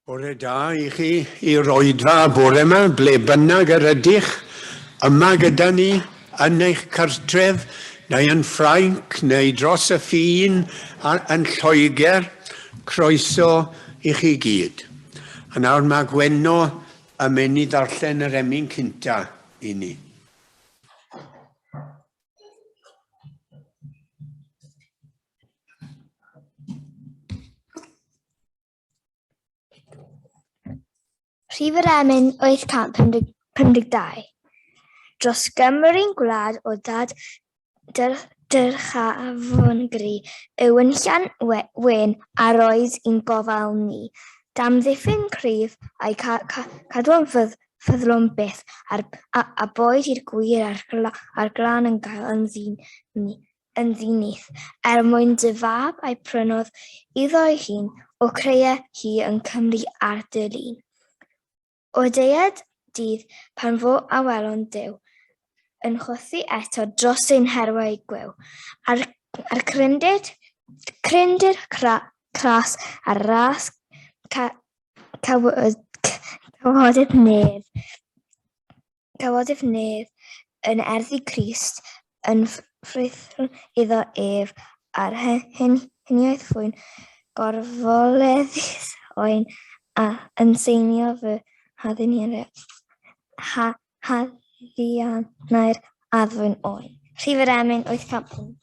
Bore da i chi i'r oedfa bore yma, ble bynnag yr ydych, yma gyda ni, yn eich cartref, neu yn Ffrainc, neu dros y ffin yn Lloegr, croeso i chi gyd. A nawr mae Gwenno yn mynd i ddarllen yr emyn cynta i ni. Rhif yr emyn 852. Dros Gymru'n gwlad o dad dyrchafwn gri, y winllan wen a roes i'n gofal ni. Damddiffyn cryf a'i ca ca cadw'n ffydd ffyddlon byth, a'r, a, a boed i'r gwir a'r, gla, a'r glân yn gael yn ddyn ni. yn ddinith, er mwyn dy fab a'i prynodd iddo'i hun, o creia hi yn Cymru ar dy lun. O deued dydd pan fo awelon Duw yn chwythu eto dros ein herwau gwiw, a'r, a'r cryndid, cryndir cra, cras a'r ras ca, cawodydd nef. Cawodydd nef yn erddi Crist, yn ffrwythlon iddo ef, a'r huniaeth fwyn gorfoleddus oen, a yn seinio fy haddunau'r addfwyn oen. Rhif yr emyn 805.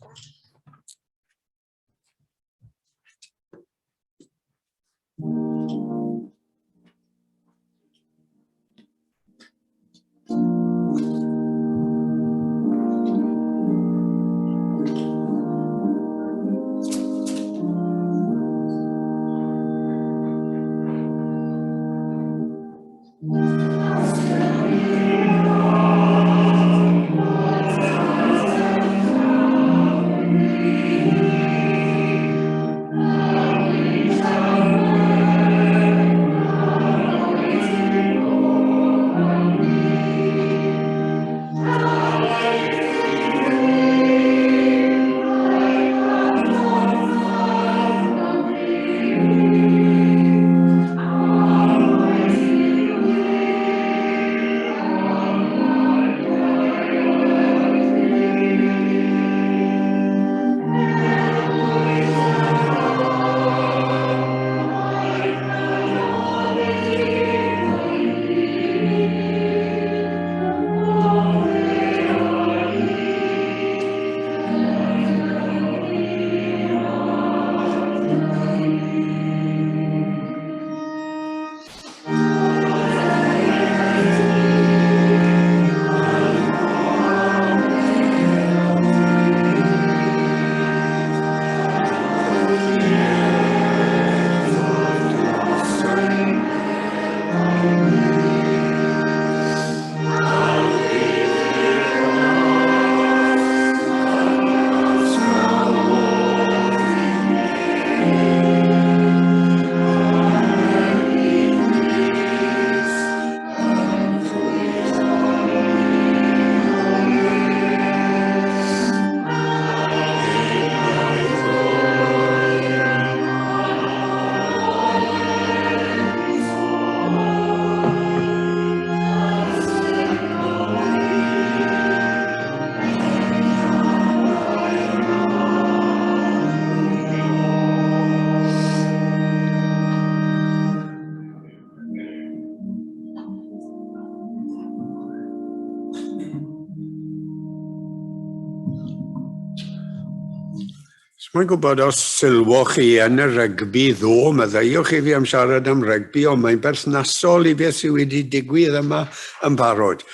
Mae'n gwybod os sylwoch chi yn y rygbi ddo, maddeuwch i fi am siarad am rygbi, ond mae'n berthnasol i beth sydd wedi digwydd yma yn barod.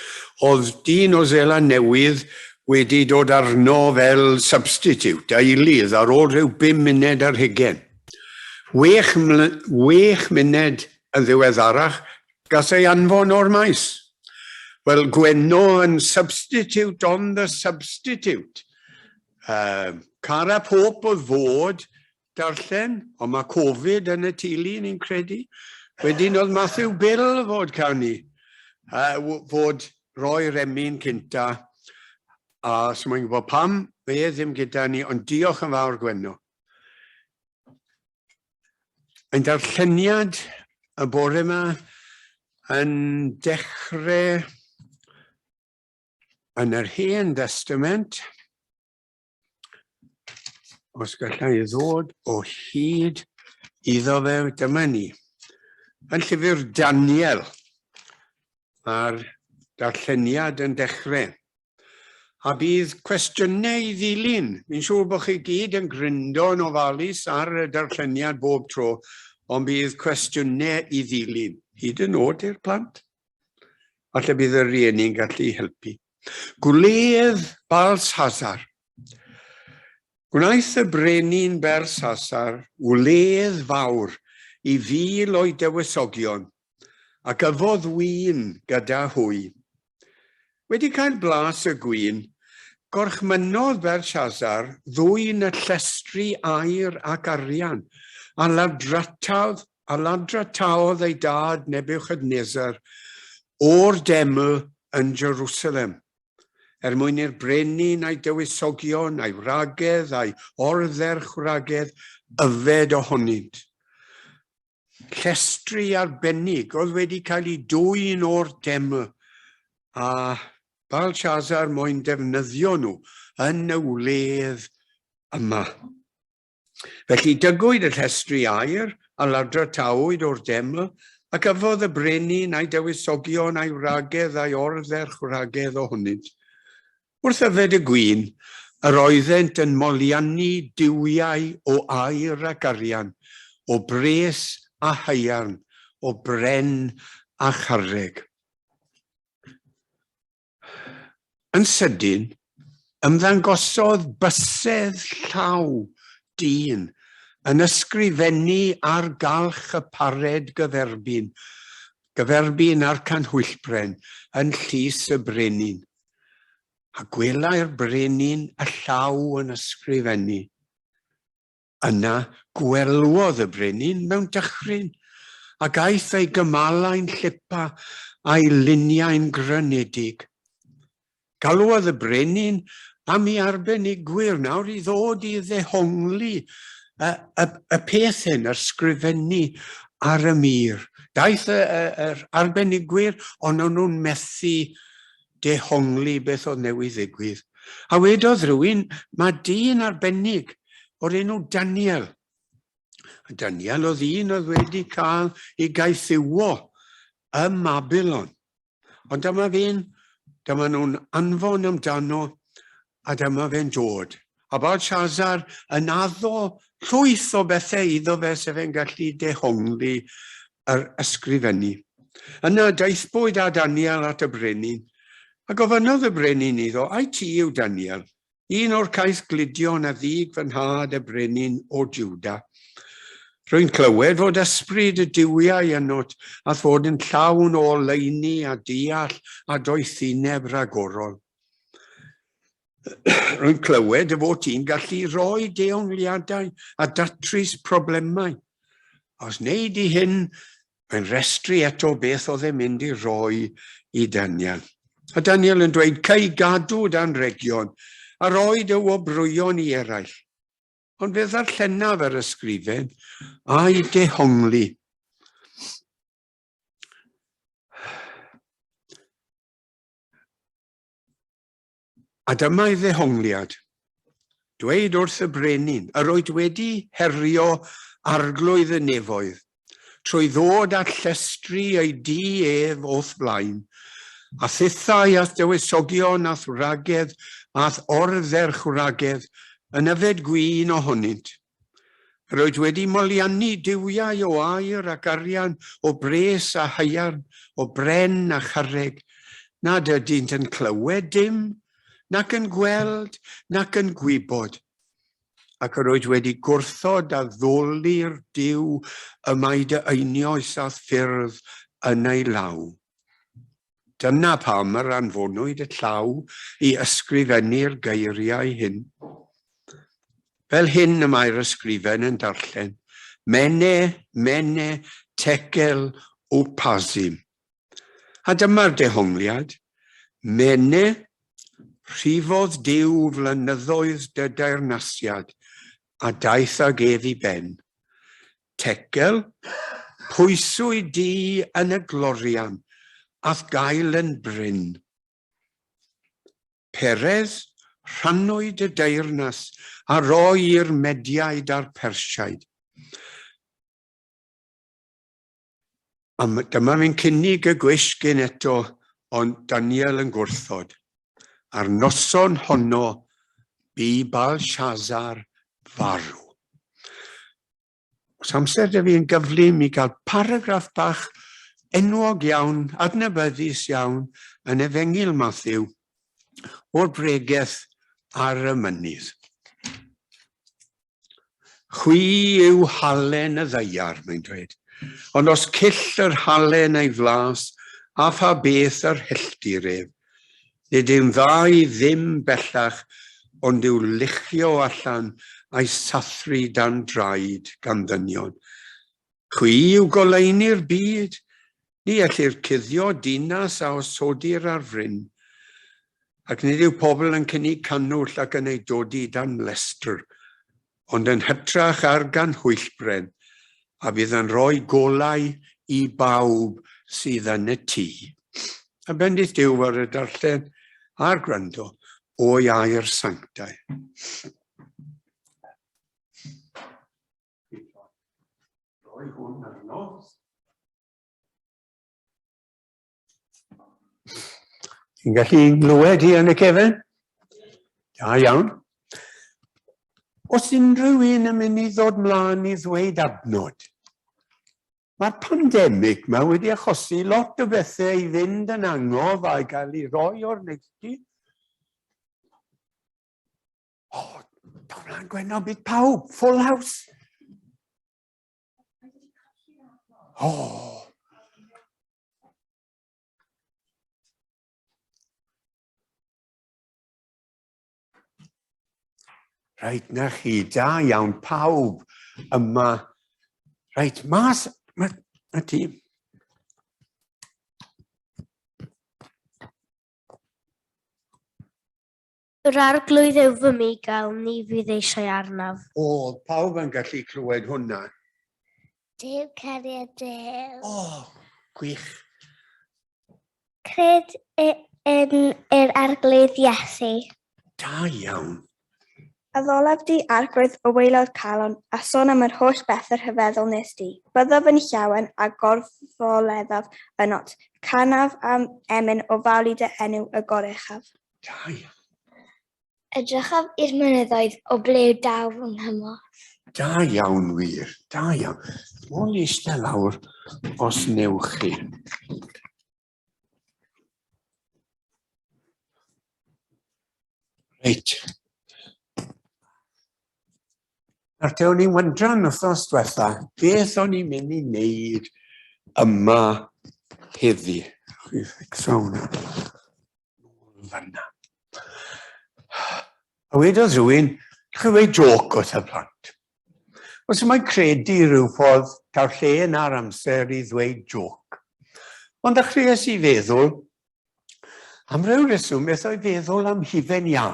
Oedd dyn o Seland Newydd wedi dod arno fel substitute, eilydd, ar ôl rhyw bum munud ar hugen. Wech, wech munud yn ddiweddarach, gas ei anfon o'r maes. Wel, Gwenno yn substitute on the substitute. Uh, Cara Pope oedd fod darllen, ond mae Covid yn y teulu, ni'n credu. Wedyn oedd Matthew Bill fod canu, uh, fod roi'r emyn cynta, a so mae'n gwybod pam, fe ddim gyda ni, ond diolch yn fawr Gwenno. Ein darlleniad y bore yma yn dechrau yn yr Hen Destament. Os gallai ddod o hyd iddo fe, dyma ni. Yn llyfr Daniel, mae'r darlleniad yn dechrau. A bydd cwestiynau i ddilyn. Fi'n siŵr bod chi gyd yn gryndo yn ofalus ar y darlleniad bob tro, ond bydd cwestiynau i ddilyn, hyd yn oed i'r plant. Falle bydd y rhieni'n gallu helpu. Gwledd Balsasar. Gwnaeth y brenin Belsasar wledd fawr i fil o'i dywysogion, ac yfodd win gyda hwy. Wedi cael blas y gwin, gorchmynnodd Belshazzar ddwyn y llestri aur ac arian, a ladrataodd, a ladrataodd ei dad Nebuchadnezzar o'r deml yn Jerusalem, er mwyn i'r brenin a'i dywysogion, a'i wragedd, a'i ordderchwragedd yfed ohonynt. Llestri arbennig oedd wedi cael eu dwyn o'r deml, a Balshazar moyn defnyddio nhw yn y wledd yma. Felly dygwyd y llestri aur a ladratawyd o'r deml, ac yfodd y brenin a'i dywysogion a'i wragedd a'i ordderchwragedd ohonynt. Wrth yfed y gwin, yr oeddent yn moliannu duwiau o aur ac arian, o bres a haearn, o bren a charreg. Yn sydyn, ymddangosodd bysedd llaw dyn yn ysgrifennu ar galch y pared gyferbyn, gyferbyn â'r canhwyllbren yn llys y brenin. A gwelai'r brenin y llaw yn ysgrifennu. Yna gwelwodd y brenin mewn dychryn, ac aeth ei gymalau'n llipa a'i luniau'n grynedig. Galwodd y brenin am ei arbenigwyr nawr i ddod i ddehongli y, y, y peth hyn, yr sgrifennu ar y mur. Daeth y, y, yr arbenigwyr, ond o'n nhw'n methu dehongli beth oedd newydd ddigwydd. A wedodd rhywun, mae dyn arbennig o'r enw Daniel. A Daniel oedd un oedd wedi cael ei gaethiwo ym Mabilon. Ond dyma fe'n, dyma nhw'n anfon amdano, a dyma fe'n dod. A Balshazar yn addo llwyth o bethau iddo fe sef e'n gallu dehongli yr ysgrifennu. Yna daethpwyd â Daniel at y brenin, a gofynnodd y brenin iddo, Ai ti yw Daniel, un o'r caethgludion a ddug fy nhad y brenin o Juda? Rwy'n clywed fod ysbryd y duwiau ynot, a'th fod yn llawn o oleuni a deall a doethineb rhagorol. Rwy'n clywed dy fod ti'n gallu rhoi deongliadau a datrys problemau. Os wnei di hyn, mae'n rhestru eto beth oedd e'n mynd i roi i Daniel. A Daniel yn dweud, cei gadw d'anrhegion a roi dy wobrwyon i eraill. Ond fe ddarllenaf yr ysgrifen a'i dehongli. A dyma ei ddehongliad. Dweud wrth y brenin, yr wyt wedi herio arglwydd y nefoedd, trwy ddod â llestri ei dŷ ef o'th flaen, a thithau a'th dywysogion a'th wragedd a'th ordderchwragedd yn yfed gwin ohonynt. Yr wyt wedi moliannu duwiau o aur ac arian, o bres a haearn, o bren a charreg, nad ydynt yn clywed dim, nac yn gweld, nac yn gwybod. Ac yr wyt wedi gwrthod addoli'r Duw y mae dy einioes a'th ffyrdd yn ei law. Dyna pam yr anfonwyd y llaw i ysgrifennu'r geiriau hyn. Fel hyn y mae'r ysgrifen yn darllen, Mene, Mene, Tekel, Uphasim. A dyma'r dehongliad, Mene, rhifodd Duw flynyddoedd dy deyrnasiad, a daeth ag ef i ben. Tekel, Pwyswy di yn y glorian, a'th gael yn brin. Perez, rhannwyd y deyrnas a roi i'r Mediaid a'r Persiaid. A dyma fi'n cynnig y gwisgyn eto, ond Daniel yn gwrthod. A'r noson honno, bu Balshazar farw. Os amser da fi yn gyflym i gael paragraff bach enwog iawn, adnabyddus iawn, yn Efengyl Mathew, o'r bregeth ar y mynydd. Chwi yw halen y ddaear, mae'n dweud. Ond os cyll yr halen ei flas, a pha beth yr helltir ef? Nid yw'n dda i ddim bellach ond i'w luchio allan a'i sathru dan draed gan ddynion. Chwi yw goleuni'r byd, ni ellir cuddio dinas a osodir ar fryn. Ac nid yw pobl yn cynnig cannwyll ac yn ei dodi dan lestr, ond yn hytrach ar ganhwyllbren, a fydd yn rhoi golau i bawb sydd yn y tŷ. A bendith Duw ar y darllen a'r gwrando o'i air sanctaidd. Rhoi hwn arno. Ti'n gallu glywed hi yn y cefen? Da iawn. Os unrhyw un yn mynd i ddod mlaen i ddweud adnod, mae'r pandemig yma wedi achosi lot o bethau i fynd yn angof a i gael ei roi o'r neilltu. O, daw mlaen Gwenno, bydd pawb, full house. O! Reit, na chi, da iawn pawb yma. Reit, mas, ma, na ti. Yr Arglwydd yw fy mugail, ni fydd eisiau arnaf. O'dd pawb yn gallu clywed hwnna? Duw cariad Duw. O, gwych. Cred yn yr Arglwydd Iesu. Da iawn. Addolaf di, Arglwydd, o waelod calon, a sôn am yr holl bethau rhyfeddol nes di. Byddaf yn llawen a gorfoleddaf ynot. Canaf am emyn o fawl i dy enw y goruchaf. Da iawn. Edrychaf i'r mynyddoedd o ble daw fy nghymorth. Da iawn wir, da iawn. Mond eistedd lawr os newch chi. Reit. Nawr te, o'n i'n wyndran wythnos diwetha, beth o'n i'n mynd i wneud yma heddi. Chi ffixo hwnna. Nôl fanna. A wedodd rhywun, chi weud joc wrth y plant. Os mae'n credu rhyw ffordd taw lle na'r amser i ddweud joc. Ond ddechreuais i feddwl, Am ryw reswm, beth o'i feddwl am hufen iâ.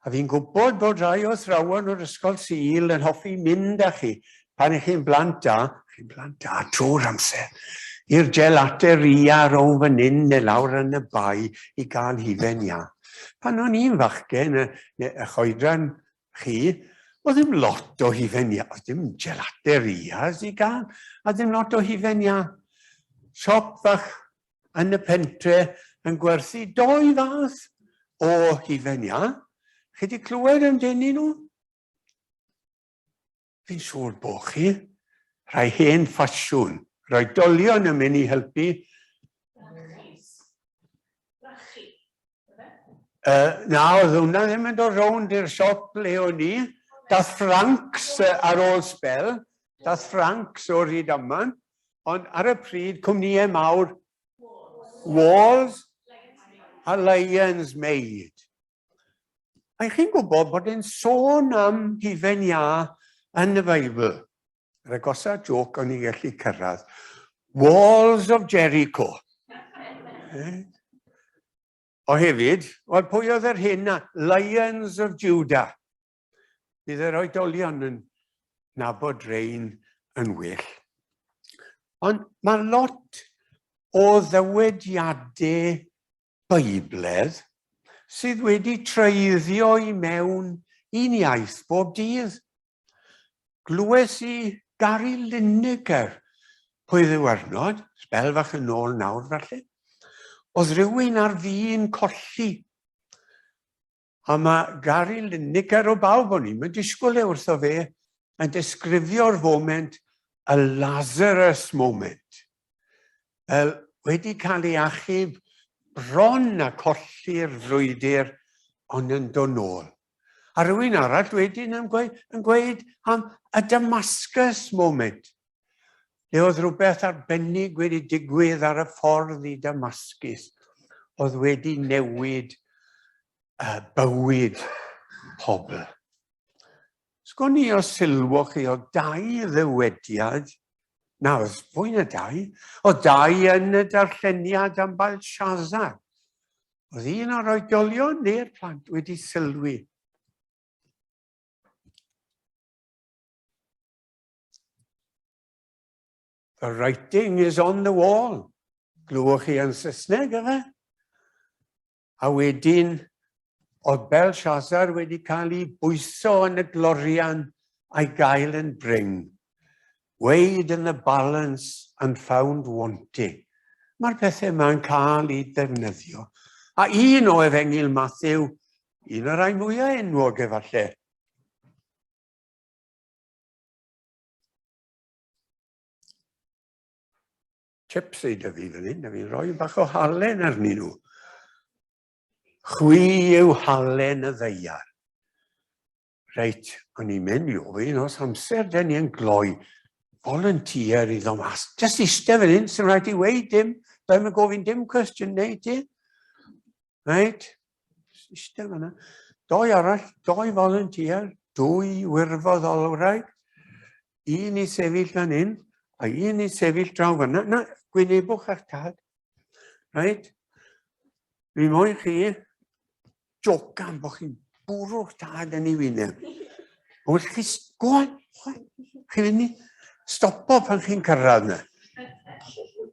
A fi'n gwybod bod rhai o athrawon o'r ysgol Sul yn hoffi mynd â chi pan ych chi'n blant da, chi'n blant da trwy'r amser, i'r gelateria rownd fan hyn neu lawr yn y bae i gael hufen iâ. Pan o'n i'n fachgen, y, y choedran chi, oedd ddim lot o hufen iâ, oedd dim gelaterias i gael, a ddim lot o hufen iâ. Siop fach yn y pentre yn gwerthu doi fath o hufen iâ. Chi wedi clywed amdanyn nhw? Fi'n siŵr bod chi. Rhai hen ffasiwn. Rhai dolion yn mynd i helpu. Na, oedd hwnna ddim yn dod rownd i'r siop le o'n i. Dath Franks ar ôl sbel. Dath Franks o Rydaman. Ond ar y pryd, cwmnïau mawr, Walls a Lions Made. A chi'n gwybod bod e'n sôn am hufen iâ yn y Beibl. Yr agosa joc o'n i'n gallu cyrraedd. Walls of Jericho. Eh? O hefyd, wel pwy oedd yr hyn na? Lions of Judah. Bydd yr oedolion yn nabod rein yn well. Ond mae lot o ddywediadau Beibledd sydd wedi treiddio i mewn i'n iaith bob dydd. Glywes i Gary Lineker pwy ddiwrnod, sbel fach yn ôl nawr falle, oedd rhywun ar fin colli. A mae Gary Lineker o bawb o'n i'n disgwyl e wrtho fe yn disgrifio'r foment y Lazarus moment. Fel wedi cael ei achub bron a colli'r frwydr ond yn dod nôl. A rhywun arall wedyn yn gweud, yn gweud am y Damascus moment, lle oedd rhywbeth arbennig wedi digwydd ar y ffordd i Damascus, oedd wedi newid uh, bywyd pobl. Sgwn i os sylwoch chi o dau ddywediad, na, oedd fwy na dau, o dau yn y darlleniad am Balshazar. Oedd un o'r oedolion neu'r plant wedi sylwi. The writing is on the wall. Glywch chi yn Saesneg, efe? A wedyn, oedd Belshazzar wedi cael ei bwyso yn y glorian a'i gael yn bring. Weighed in the balance and found wanting. Mae'r pethau yma'n cael eu defnyddio. A un o Efengyl Matthew, un o'r rhai mwyaf enwog efallai, Chips ei dyfu fan hyn, a fi'n rhoi bach o halen arnyn nhw. Chwi yw halen y ddeiar. Reit, o'n i'n mynd i ofyn os amser den ni yn gloi volunteer i ddod mas. Just eistedd fan hyn, sy'n rhaid i weid dim. Byddai'n yn gofyn dim cwestiwn neu ti. Reit, eistedd fan hyn. Doi arall, doi volunteer, dwy wirfoddolwraig. Un i sefyll fan hyn, a un i sefyll draw fan Na, gwynebwch eich tad. Reit? Fi moyn chi jocan bod chi'n bwrw'ch tad yn ei wyneb. Wel, chi, go on, go on. Chi'n mynd i stopo pan chi'n cyrraedd yna.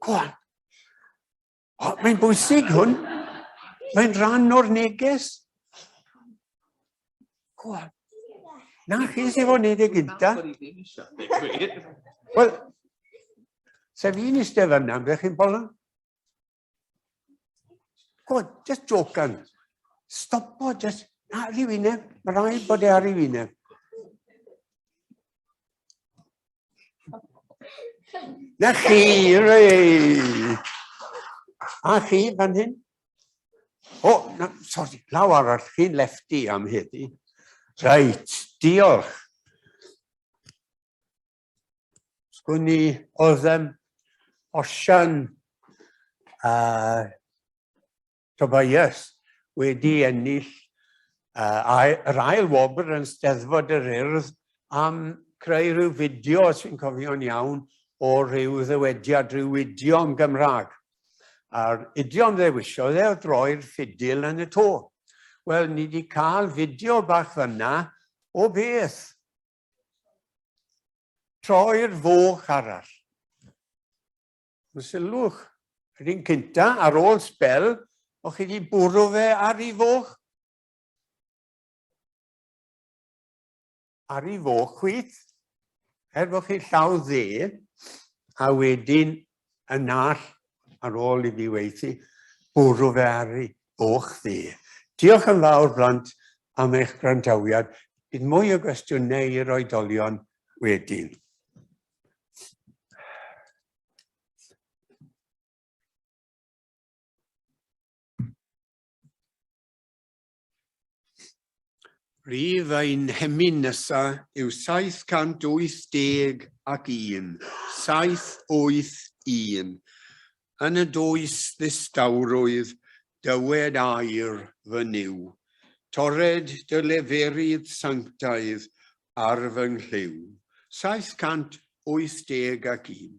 Go on. O, mae'n bwysig hwn. Mae'n rhan o'r neges. Go on. Na, chi sydd fod wneud e gynta. Wel, sef fi'n eistedd yna, beth chi'n bolon? Go on, just jocan. Stopo, just, na, ar ei wyneb. Mae rhaid bod e ar ei wyneb. Na chi, rei! A chi, fan hyn? O, na, sori, law arall, chi'n lefty am heddi. Reit, diolch. Sgwn i, oedd um, Osian a Tobias wedi ennill uh, yr ail wobr yn Steddfod yr Urdd am creu rhyw fideo, os fi'n cofio'n iawn, o rhyw ddywediad, rhyw idiom Gymraeg. A'r idiom ddewisiodd e oedd droi'r ffidil yn y to. Wel, ni wedi cael fideo bach fyna o beth? Troi'r foch arall. Ond sylwch, yr un cynta, ar ôl sbel, o'ch chi wedi bwrw fe ar ei foch. Ar ei foch chwith, er bod chi llaw dde, a wedyn y nall ar ôl i fi weithi, bwrw fe ar ei foch dde. Diolch yn fawr, blant, am eich gwrandawiad. Bydd mwy o gwestiynau i'r oedolion wedyn. Rhif ein hemyn nesa yw 781 ac 1, 781. Yn y dwys ddistawrwydd, dywed air fy Nuw. Torred dy leferydd sanctaidd ar fy nghlyw. 781.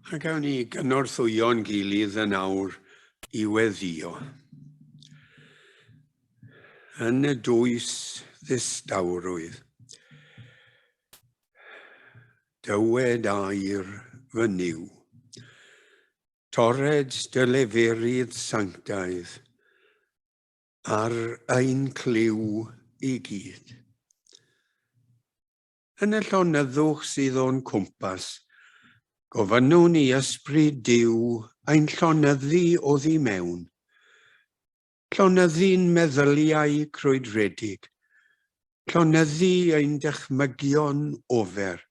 A gawn ni gynorthwyo'n gilydd yn awr i weddïo. Yn y dwys ddistawrwydd, dywed air fy Nuw, torred dy leferydd sanctaidd ar ein clyw i gyd. Yn y llonyddwch sydd o'n cwmpas, gofynnwn i Ysbryd Duw ein llonyddu oddi mewn, llonyddu'n meddyliau crwydredig, llonyddu ein dychmygion ofer,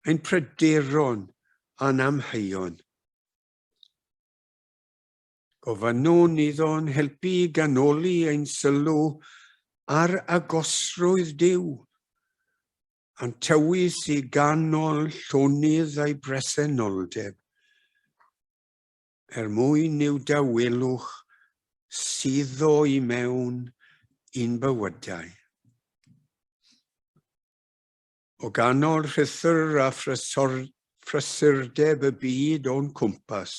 ein pryderon a'n amheuon. Gofynnwn iddo'n helpu i ganoli ein sylw ar agosrwydd Duw, a'n tywys i ganol llonydd a'i bresenoldeb, er mwyn i'w dawelwch suddo i mewn i'n bywydau. O ganol rhuthr a phrysurdeb y byd o'n cwmpas,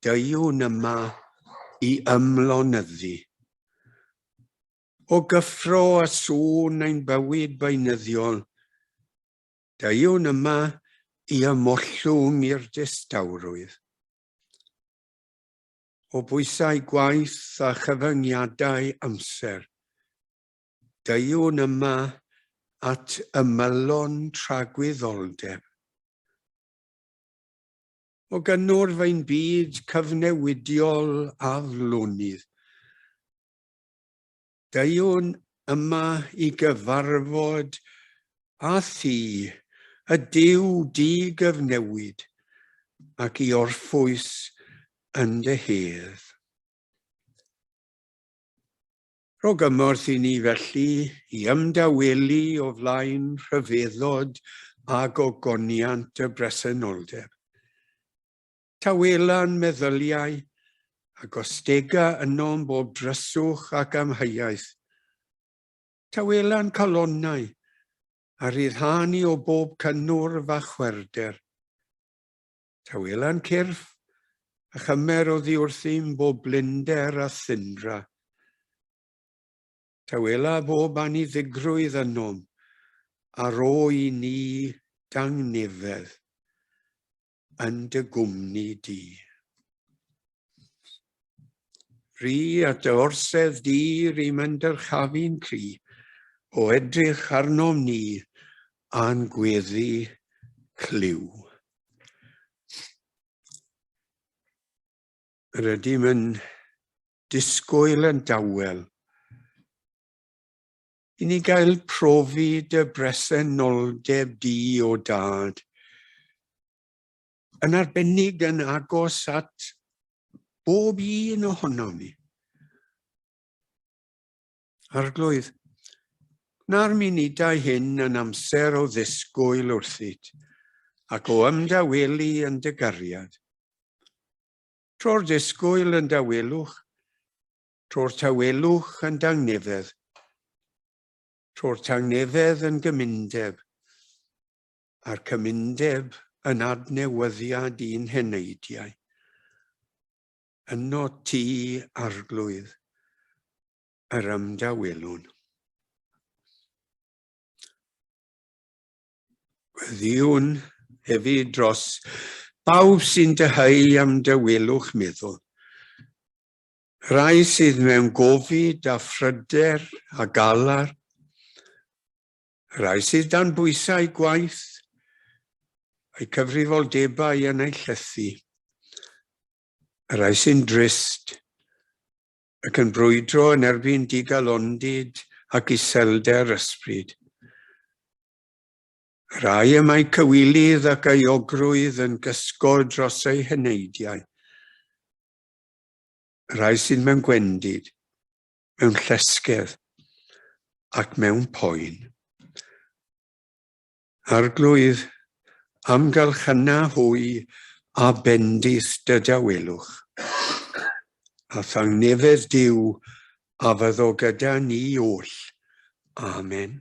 deuwn yma i ymlonyddu. O gyffro a sŵn ein bywyd beunyddiol, deuwn yma i ymollwng i'r distawrwydd. O bwysau gwaith a chyfyngiadau amser, Deuwn yma at ymylon tragwyddoldeb. O gynnwrf ein byd cyfnewidiol aflonydd, deuwn yma i gyfarfod â thi, y Duw di-gyfnewid, ac i orffwys yn dy hedd. Rho gymorth i ni felly i ymdawelu o flaen rhyfeddod a gogoniant y bresenoldeb. Tawela'n meddyliau a gostega ynom bob dryswch ac amheuaeth. Tawela'n calonnau a rhyddhâ ni o bob cynnwrf a chwerwder. Tawela'n cyrff, a chymer oddi wrthym bob blinder a thyndra. Tawela bob anniddigrwydd ynom, a rho i ni dangnefedd yn dy gwmni di. Rhi at dy orsedd di rym yn dyrchafu'n cry, o edrych arnom ni a'n gweddi clyw. Yr ydym yn disgwyl yn dawel i ni gael profi dy bresenoldeb di o dad, yn arbennig yn agos at bob un ohonom ni. Arglwydd, gwna'r munudau hyn yn amser o ddisgwyl wrthyt, ac o ymdawelu yn dy gariad. Tro'r disgwyl yn dawelwch, tro'r tawelwch yn dangnefedd, tro'r tangnefedd yn gymundeb, a'r cymundeb yn adnewyddiad i'n heneidiau. Yno ti, Arglwydd, yr ymdawelwn. Gweddïwn hefyd dros bawb sy'n dyheu am dawelwch meddwl. Rhai sydd mewn gofid a phryder a galar, rhai sydd dan bwysau gwaith, eu cyfrifoldebau yn eu llethu, rhai sy'n drist ac yn brwydro yn erbyn digalondid ac iselder ysbryd. Rhai y mae cywilydd ac euogrwydd yn gysgod dros eu heneidiau. Rhai sydd mewn gwendid, mewn llesgedd ac mewn poen. Arglwydd, amgylchyna hwy a bendith dy dawelwch, a thangnefedd Duw a fyddo gyda ni oll. Amen.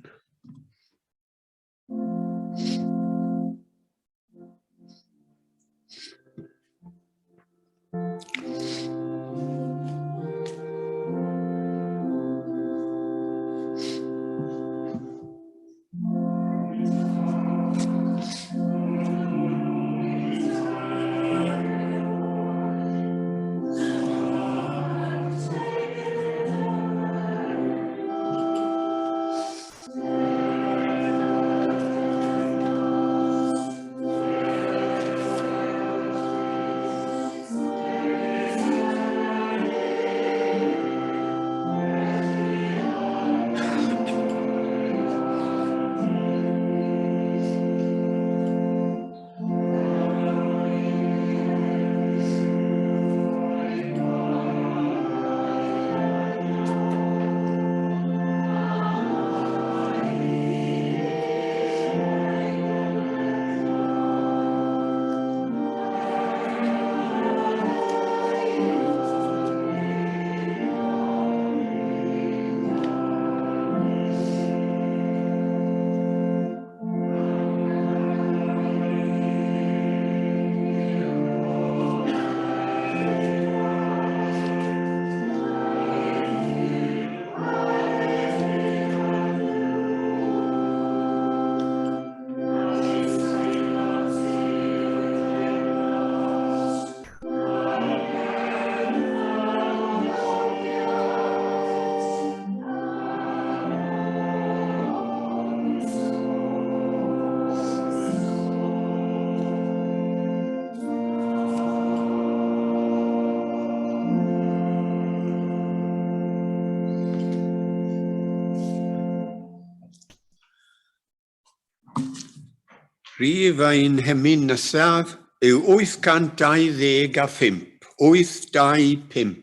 Rhif ein hemyn nesaf yw 825, 825.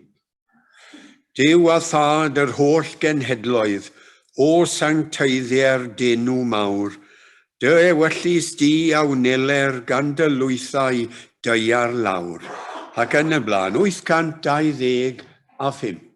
Duw a Thad yr holl genhedloedd, o sancteiddier d'enw mawr, dy ewyllys di a wneler gan dy lwythau daear lawr, ac yn y blaen, 825.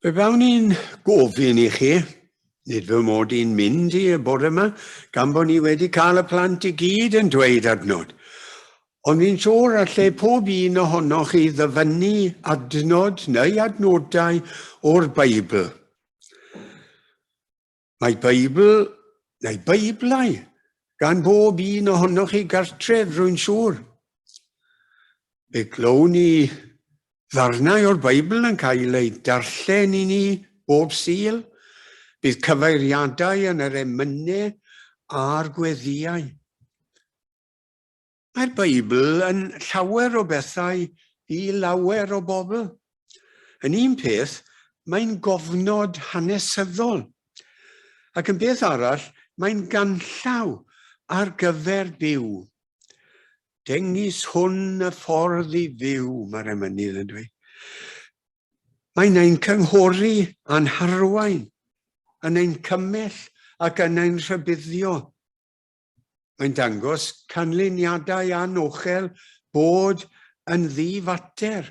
Fe fawn i'n gofyn i chi, nid fy mod i'n mynd i y bore yma, gan bod ni wedi cael y plant i gyd yn dweud adnod. Ond fi'n siŵr allai pob un ohonoch chi ddyfynnu adnod neu adnodau o'r Beibl. Mae Beibl, neu Beiblau, gan bob un ohonoch chi gartref, rwy'n siŵr. Fe glown ni ddarnau o'r Beibl yn cael eu darllen i ni bob Sul, bydd cyfeiriadau yn yr emynau a'r gweddïau. Mae'r Beibl yn llawer o bethau i lawer o bobl. Yn un peth, mae'n gofnod hanesyddol. Ac yn beth arall, mae'n ganllaw ar gyfer byw. Dengys hwn y ffordd i fyw, mae'r emynydd yn dweud. Mae'n ein cynghori a'n harwain, yn ein cymell ac yn ein rhybuddio. Mae'n dangos canlyniadau anochel bod yn ddi-fater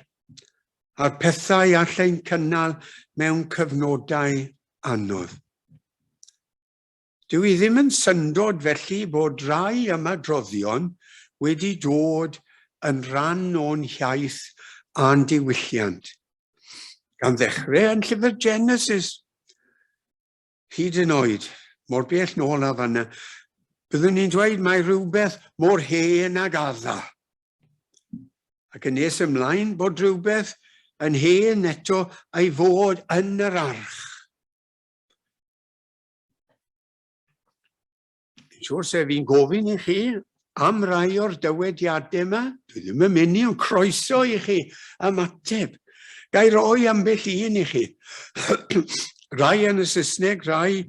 a'r pethau all ein cynnal mewn cyfnodau anodd. Dyw hi ddim yn syndod felly bod rhai ymadroddion wedi dod yn rhan o'n hiaith a'n diwylliant. Gan ddechrau yn llyfr Genesis, hyd yn oed, mor bell nôl â fanna, byddwn ni'n dweud mae rhywbeth mor hen ag Adda. Ac yn nes ymlaen bod rhywbeth yn hen eto a'i fod yn yr arch. Fi'n siŵr se fi'n gofyn i chi am rai o'r dywediadau yma. Dwi ddim yn mynd i, ond croeso i chi ymateb. Ga i roi ambell un i chi. Rai yn y Saesneg, rai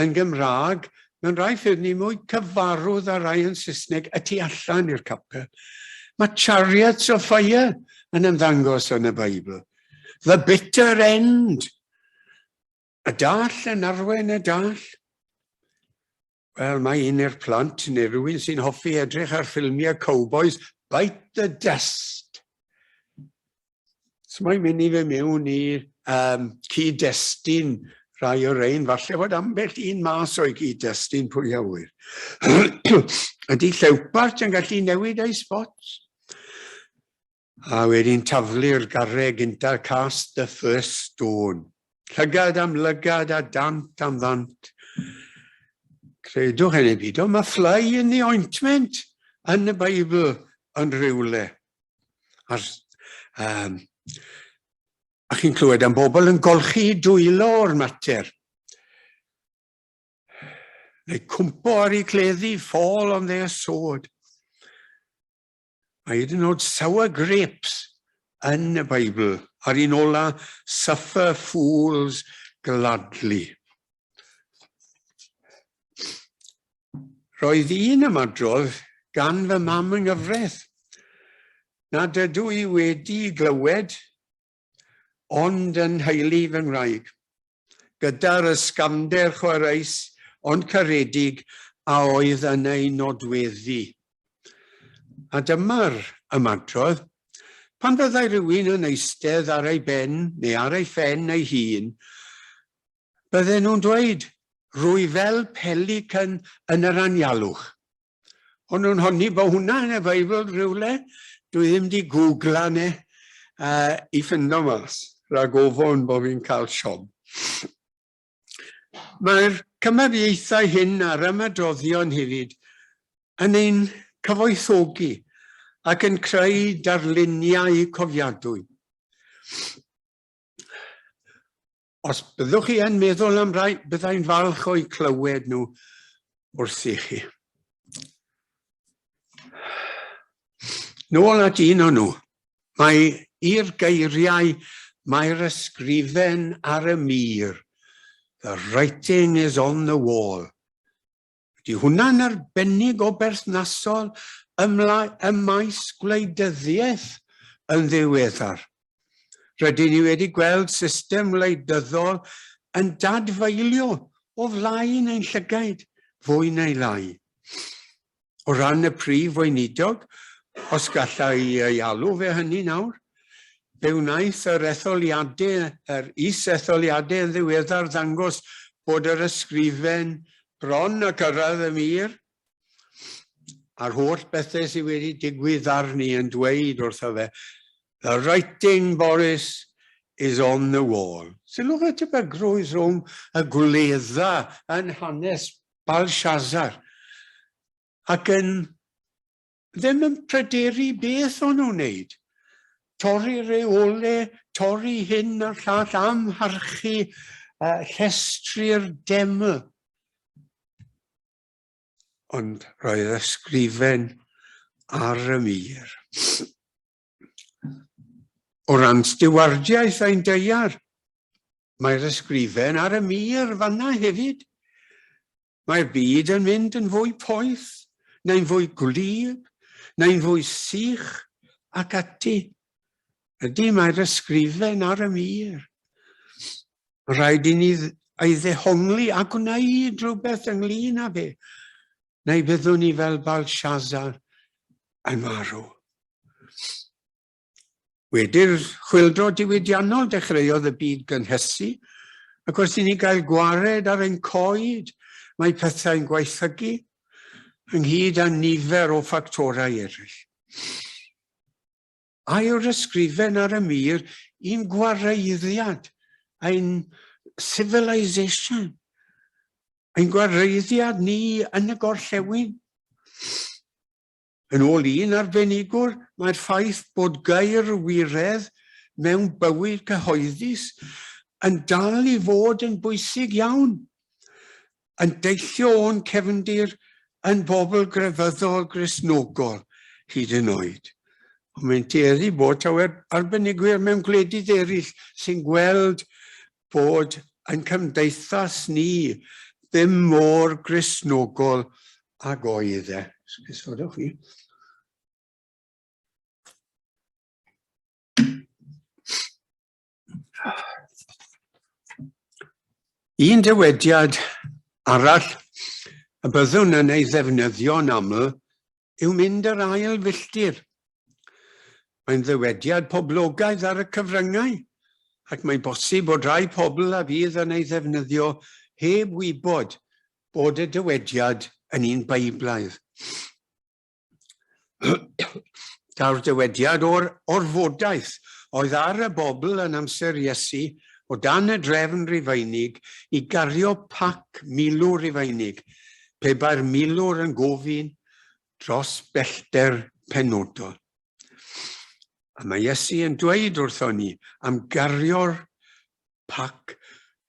yn Gymraeg. Mewn rai ffyrdd ni mwy cyfarwydd â rai yn Saesneg y tu allan i'r capel. Mae Chariots of Fire yn ymddangos yn y Beibl. The Bitter End. Y dall yn arwain y dall. Wel, mae un i'r plant neu rhywun sy'n hoffi edrych ar ffilmiau cowboys, Bite the Dust. So mae'n mynd i fe mewn i um, cyd-destun rhai o'r ein, falle fod ambell un mas o'i gyd-destun pwy a wyr. Ydy llewpart yn gallu newid ei spots? A wedyn taflu'r garreg gynta, cast the first stone. Llygad am lygad a dant am ddant. Credwch yn ei byd, mae fly in the ointment yn y Beibl yn rhywle. A'r, um, a chi'n clywed am bobl yn golchi dwylo o'r mater. Neu cwmpo ar eu cleddu, fall on their sword. Mae hyd yn oed sour grapes yn y Beibl, a'r un ola, suffer fools gladly. Roedd un ymadrodd gan fy mam yng nghyfraith, nad ydw i wedi glywed ond yn nheulu fy ngwraig. Gyda'r ysgafnder chwareus ond caredig a oedd yn ei nodweddu. A dyma'r ymadrodd, pan fyddai rhywun yn eistedd ar ei ben neu ar ei phen ei hun, bydden nhw'n dweud, rwy fel pelican yn yr anialwch. O'n nhw'n honni bod hwnna yn y Beibl rhywle. Dwi ddim di googla ne uh, i ffindo mas, rhag ofon bod fi'n cael siom. Mae'r cymariaethau hyn a'r ymadroddion hefyd yn ein cyfoethogi ac yn creu darluniau cofiadwy. Os byddwch chi yn meddwl am rai, byddai'n falch o'u clywed nhw wrth i chi. Nôl at un o'n nhw. Mae i'r geiriau, mae'r ysgrifen ar y mur. The writing is on the wall. Ydy hwnna'n arbennig o berthnasol ym maes gwleidyddiaeth yn ddiweddar? Rydyn ni wedi gweld system wleidyddol yn dadfeilio o flaen ein llygaid, fwy neu lai. O ran y Prif Weinidog, os galla i ei alw fe hynny nawr, fe wnaeth yr etholiadau, yr is-etholiadau yn ddiweddar ddangos bod yr ysgrifen bron a cyrraedd y mur, a'r holl bethau sydd wedi digwydd arni yn dweud wrtho fe, the writing, Boris, is on the wall. Sylwch y tebygrwydd rhwng y gwledda yn hanes Balshazar ac yn ddim yn pryderu beth o'n nhw'n wneud. torri reole, torri hyn a'r llall, amharchu llestri'r deml. Ond roedd ysgrifen ar y mur. O ran stiwardiaeth ein daear, mae'r ysgrifen ar y mur fanna hefyd. Mae'r byd yn mynd yn fwy poeth, neu'n fwy gwlyb, neu'n fwy sych, ac ati. Ydy, mae'r ysgrifen ar y mur. Rhaid i ni ei ddehongli a gwneud rhywbeth ynglyn â fe, neu byddwn ni fel Balshazar yn marw. Wedi'r chwyldro diwydiannol dechreuodd y byd gynhesu, ac wrth i ni gael gwared ar ein coed, mae pethau'n gwaethygu, ynghyd â nifer o ffactorau eraill. A yw'r ysgrifen ar y mur i'n gwareiddiad, ein civilization, ein gwareiddiad ni yn y gorllewin? Yn ôl un arbenigwr, mae'r ffaith bod gair wiredd mewn bywyd cyhoeddus yn dal i fod yn bwysig iawn, yn deillio o'n cefndir yn bobl grefyddol Gristnogol hyd yn oed. Ond mae'n tueddu bod taw arbenigwyr mewn gwledydd eraill sy'n gweld bod ein cymdeithas ni ddim mor Gristnogol ag oedd e. Esgusodwch fi. Un dywediad arall y byddwn yn ei ddefnyddio'n aml yw mynd yr ail filltir. Mae'n ddywediad poblogaidd ar y cyfryngau, ac mae'n bosib bod rhai pobl a fydd yn ei ddefnyddio heb wybod bod y dywediad yn un Beiblaidd. Daw'r dywediad o'r orfodaeth oedd ar y bobl yn amser Iesu o dan y drefn Rufeinig i gario pac milwr Rufeinig pe bai'r milwr yn gofyn dros bellter penodol. A mae Iesu yn dweud wrthon ni am gario'r pac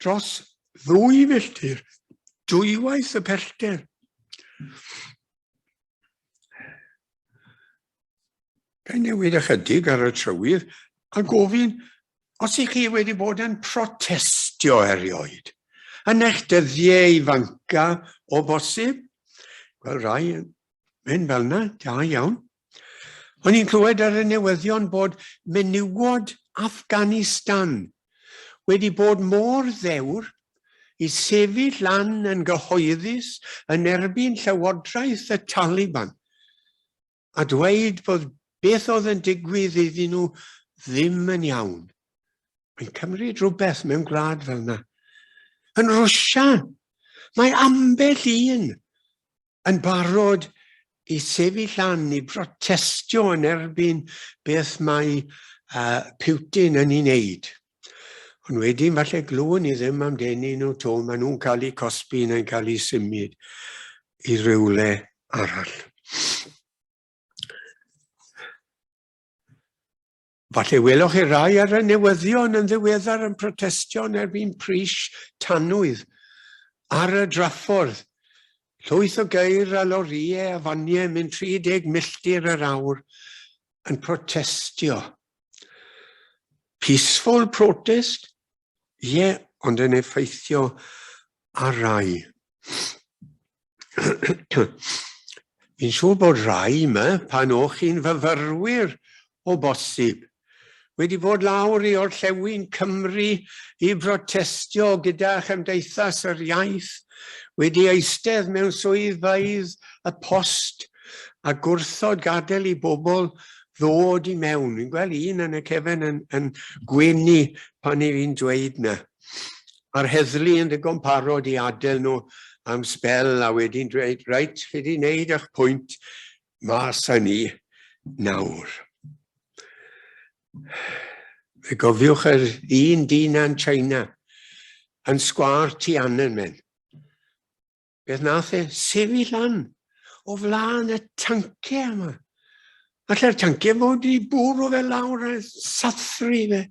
dros ddwy filltir, dwywaith y pellter. Ga i newid ychydig ar y trywydd a gofyn os ych chi wedi bod yn protestio erioed, yn eich dyddiau ifanca o bosib? Wel, rai yn mynd fel yna, da iawn. O'n i'n clywed ar y newyddion bod menywod Afghanistan wedi bod mor ddewr i sefyll lan yn gyhoeddus yn erbyn llywodraeth y Taliban a dweud bod beth oedd yn digwydd iddyn nhw ddim yn iawn. Mae'n cymryd rhywbeth mewn gwlad fel yna. Yn Rwsia, mae ambell un yn barod i sefyll lan, i brotestio yn erbyn beth mae uh, Putin yn ei wneud. Ond wedyn falle glywwn ni ddim amdeni nhw to, maen nhw'n cael eu cosbi neu'n cael eu symud i rywle arall. Falle weloch chi rai ar y newyddion yn ddiweddar yn protestio yn erbyn pris tanwydd ar y draffordd. Llwyth o geir a lorïau a faniau yn mynd 30 milltir yr awr yn protestio. Peaceful protest? Ie, yeah, ond yn effeithio ar rai. Fi'n siŵr bod rai yma, pan o'ch chi'n fyfyrwyr o bosib, wedi bod lawr i orllewin Cymru i brotestio gyda Chymdeithas yr Iaith, wedi eistedd mewn swyddfeydd y post a gwrthod gadael i bobl ddod i mewn. Fi'n gweld un yn y cefen yn, yn gwenu pan i fi'n dweud na. A'r heddlu yn ddigon parod i adael nhw am sbel a wedyn dweud, reit, chi wedi wneud eich pwynt, mas â ni nawr. Fe gofiwch yr un dyn yn China, yn sgwâr Tiananmen. Beth nath e? Sefyll lan o flaen y tanciau yma. Allai'r tanciau fod i bwrw fe lawr a sathru fe.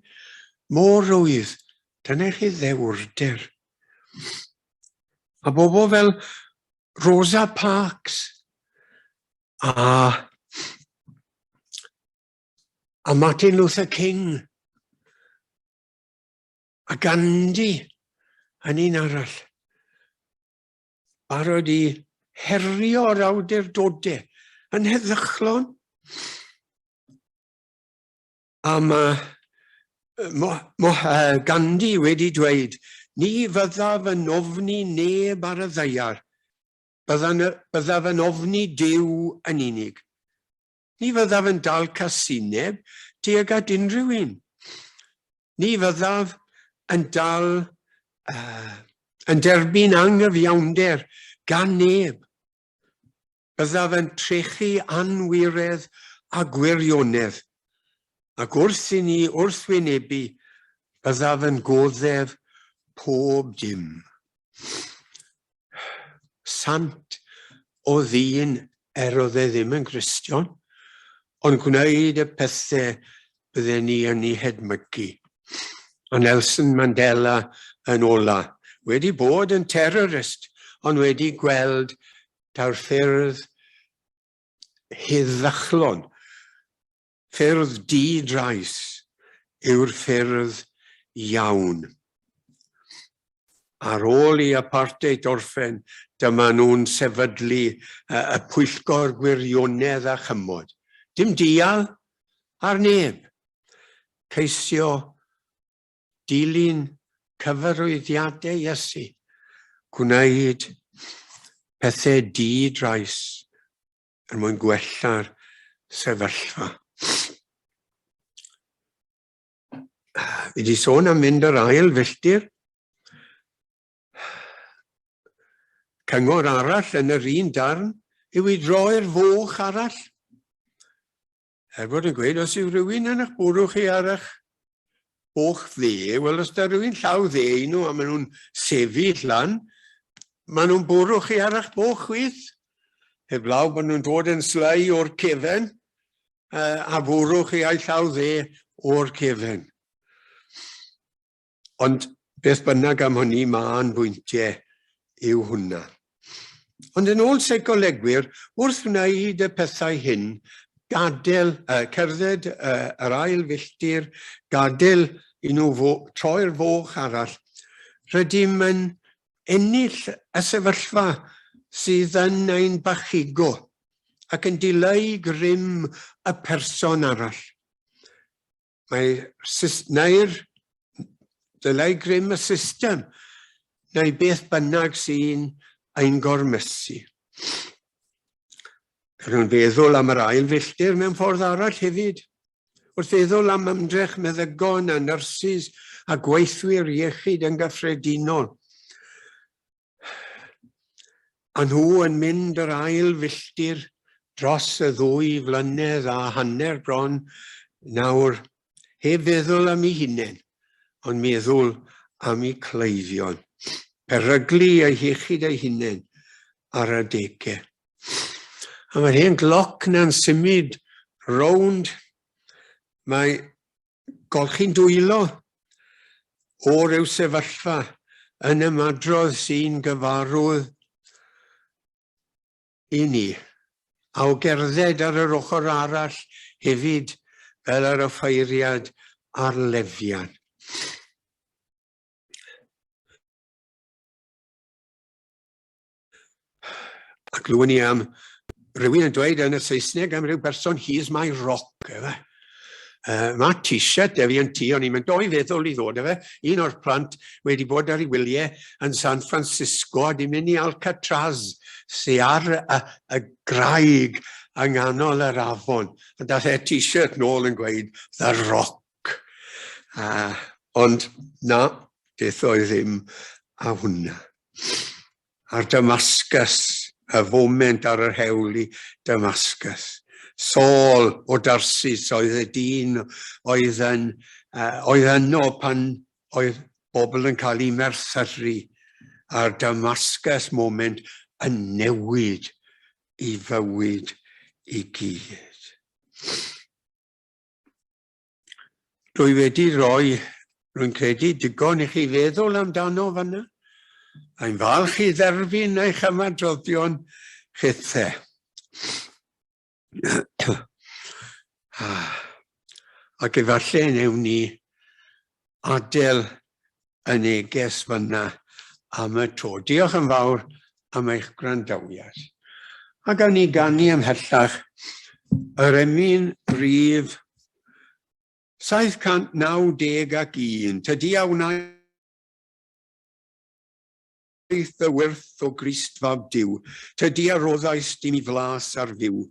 Mor rwydd. Dyna chi ddewrder. A bobl fel Rosa Parks a, a Martin Luther King a Gandhi yn un arall. Barod i herio'r awdurdodau yn heddychlon. A mae mo, mo, uh, Gandhi wedi dweud, ni fyddaf yn ofni neb ar y ddaear, byddaf yn ofni Duw yn unig. Ni fyddaf yn dal casineb tuag at unrhyw un. Ni fyddaf yn dal, uh, yn derbyn anghyfiawnder gan neb. Byddaf yn trechu anwiredd a gwirionedd, ac wrth i ni wrthwynebu, byddaf yn goddef pob dim. Sant o ddyn er oedd e ddim yn Gristion, ond gwneud y pethau bydden ni yn ei hedmygu. A Nelson Mandela yn ola, wedi bod yn terrorist, ond wedi gweld taw'r ffyrdd heddychlon, ffyrdd di-drais yw'r ffyrdd iawn. Ar ôl i apartheid orffen, dyma nhw'n sefydlu y Pwyllgor Gwirionedd a Chymod. Dim dial ar neb. Ceisio dilyn cyfarwyddiadau Iesu, gwneud pethau di-drais er mwyn gwella'r sefyllfa. Fi wedi sôn am fynd yr ail filltir. Cyngor arall yn yr un darn yw i droi'r foch arall. Er bod yn gweud, os yw rhywun yn eich bwrw chi ar eich boch dde, wel os da rhywun llaw dde i nhw a maen nhw'n sefyll lan, maen nhw'n bwrw chi ar eich boch chwith. Heblaw bod nhw'n dod yn sly o'r cefen a bwrw chi â'i llaw dde o'r cefen. Ond beth bynnag am hynny, mân bwyntiau yw hwnna. Ond yn ôl seicolegwyr, wrth wneud y pethau hyn, gadael, uh, cerdded uh, yr ail filltir, gadael i nhw fo, troi'r foch arall, rydym yn ennill y sefyllfa sydd yn ein bachugo ac yn dileu grym y person arall. Mae neu'r dylai grym y system neu beth bynnag sy'n ein gormesu. Gallwn feddwl am yr ail filltir mewn ffordd arall hefyd. Wrth feddwl am ymdrech meddygon a nyrsys a gweithwyr iechyd yn gyffredinol, A nhw yn mynd yr ail filltir dros y ddwy flynedd a hanner bron nawr, heb feddwl am eu hunain, ond meddwl am eu cleifion. Peryglu eu hiechyd eu hunain ar adegau. A mae'r hen gloc na'n symud rownd, mae golchi'n dwylo o ryw sefyllfa yn ymadrodd sy'n gyfarwydd i ni, a o gerdded ar yr ochr arall hefyd fel yr offeiriad a'r Lefian. A glywon ni am rhywun yn dweud yn y Saesneg am ryw berson, he is my rock, efe. Uh, mae t-shirt efi yn tŷ, o'n i'n mynd o'i feddwl i ddod efe. Un o'r plant wedi bod ar ei wyliau yn San Francisco a di mynd i Alcatraz, sy ar y, y graig yng nghanol yr afon. A dath e t-shirt nôl yn gweud, The Rock. Uh, ond na, beth oedd ddim a hwnna. Ar Damascus, y foment ar yr hewl i Damascus. Saul o Darsis oedd y dyn oedd, yn, uh, oedd yno pan oedd bobl yn cael eu merthyru a'r Damascus moment yn newid i fywyd i gyd. Dwi wedi rhoi, rwy'n credu, digon i chi feddwl amdano fanna. Mae'n falch i dderbyn eich ymadroddion chithe. Ac efallai newn ni adael y neges fanna am y tro. Diolch yn fawr am eich gwrandawiad. A gawn ni ganu ymhellach yr emyn rif 791, Tydi a wnaeth dy wyrth o Grist fab Duw, tydi a roddaist i mi flas ar fyw.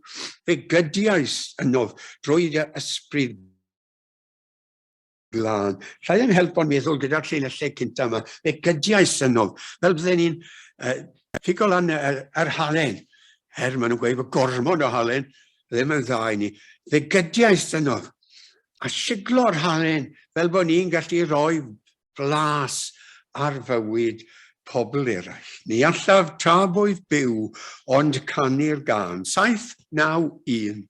Fe gydiais ynof drwy dy ysbryd glân. Llai ddim helpo'n meddwl gyda'r llinellau cynta yma. Fe gydiais ynof, fel bydden ni'n uh, pigo lan yr, yr halen. Er, maen nhw'n gweud bod gormod o halen, ddim yn dda i ni. Fe gydiais ynof, a siglo'r halen fel bod ni'n gallu rhoi blas ar fywyd pobl eraill. Ni allaf tra bwyf byw ond canu'r gân. 7, 9, 1.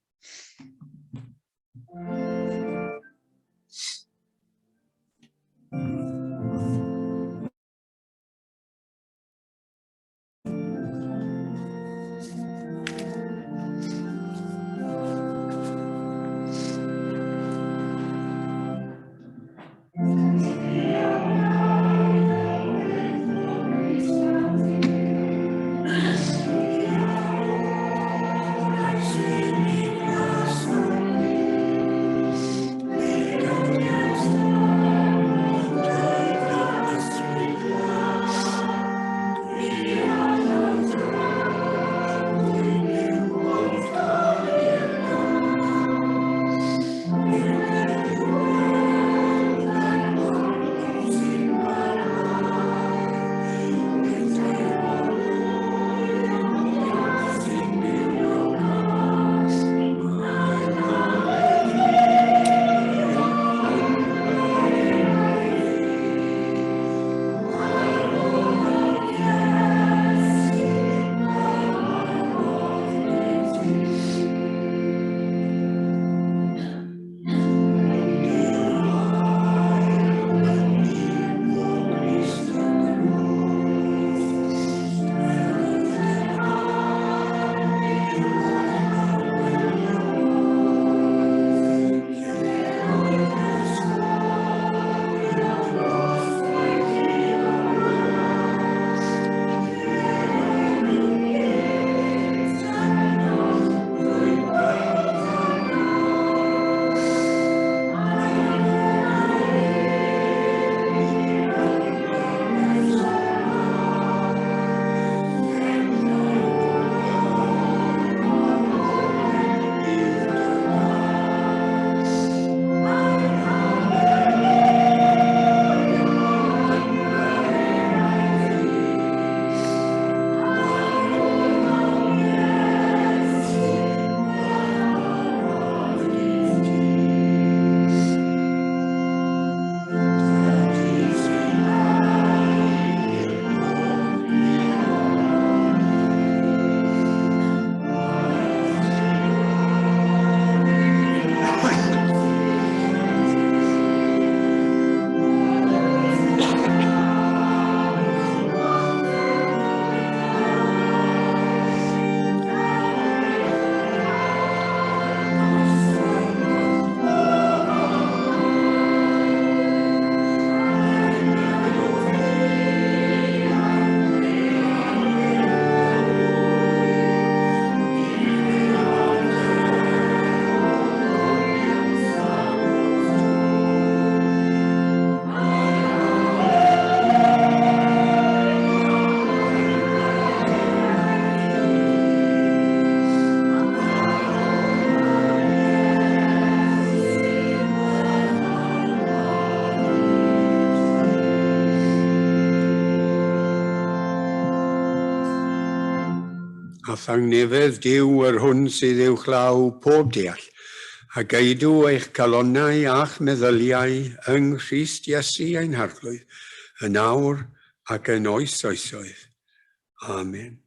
A thangnefedd Duw yr hwn sydd uwchlaw pob deall, a geidw eich calonnau a'ch meddyliau yng Nghrist Iesu ein Harglwydd, yn awr ac yn oes oesoedd. Amen.